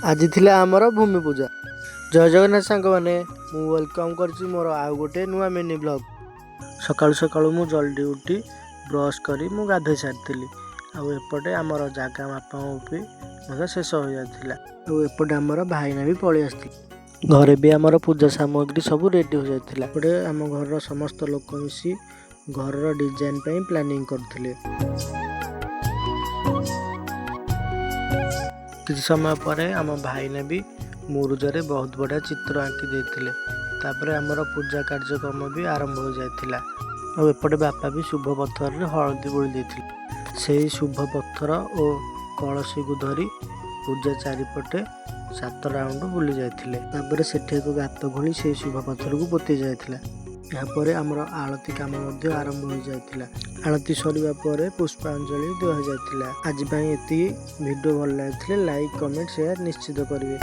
ଆଜି ଥିଲା ଆମର ଭୂମି ପୂଜା। ଜୟ ଜଗନ୍ନାଥ ସାଙ୍ଗମାନେ, ମୁଁ welcome କରିଛି ମୋର ଆଉ ଗୋଟେ ନୂଆ ମିନି ବ୍ଲଗ୍। ସକାଳୁ ସକାଳୁ ମୁଁ ଜଲ୍ଦି ଉଠି ବ୍ରସ୍ କରି ମୁଁ ଗାଧୋଇ ସାରିଥିଲି। ଆଉ ଏପଟେ ଆମର ଜାଗା ମାପି ମଧ୍ୟ ଶେଷ ହୋଇଯାଇଥିଲା। ଆଉ ଏପଟେ ଆମର ଭାଇନା ବି ପଳେଇ ଆସିଥିଲେ। ଘରେ ବି ଆମର ପୂଜା ସାମଗ୍ରୀ ସବୁ ରେଡ଼ି ହୋଇଯାଇଥିଲା। ଏପଟେ ଆମ ଘରର ସମସ୍ତ ଲୋକ ମିଶି ଘରର ଡିଜାଇନ୍ ପାଇଁ ପ୍ଲାନିଂ କରୁଥିଲେ। କିଛି ସମୟ ପରେ ଆମ ଭାଇନା ବି ମୁରୁଜରେ ବହୁତ ବଢ଼ିଆ ଚିତ୍ର ଆଙ୍କି ଦେଇଥିଲେ। ତାପରେ ଆମର ପୂଜା କାର୍ଯ୍ୟକ୍ରମ ବି ଆରମ୍ଭ ହୋଇଯାଇଥିଲା। ଆଉ ଏପଟେ ବାପା ବି ଶୁଭ ପଥରରେ ହଳଦୀ ବୋଳି ଦେଇଥିଲେ। ସେଇ ଶୁଭ ପଥର ଓ କଳସୀକୁ ଧରି ପୂଜା ଚାରିପଟେ 7 ରାଉଣ୍ଡ ବୁଲି ଯାଇଥିଲେ। ତାପରେ ସେଠି ଏକ ଗାତ ଖୋଳି ସେଇ ଶୁଭ ପଥରକୁ ପୋତି ଯାଇଥିଲା। ଏହାପରେ ଆମର ଆଳତୀ କାମ ମଧ୍ୟ ଆରମ୍ଭ ହୋଇଯାଇଥିଲା। ଆଳତୀ ସରିବା ପରେ ପୁଷ୍ପାଞ୍ଜଳି ଦିଆଯାଇଥିଲା। ଆଜି ପାଇଁ ଏତିକି। ଭିଡ଼ିଓ ଭଲ ଲାଗିଥିଲେ ଲାଇକ୍, କମେଣ୍ଟ, ସେୟାର ନିଶ୍ଚିତ କରିବେ।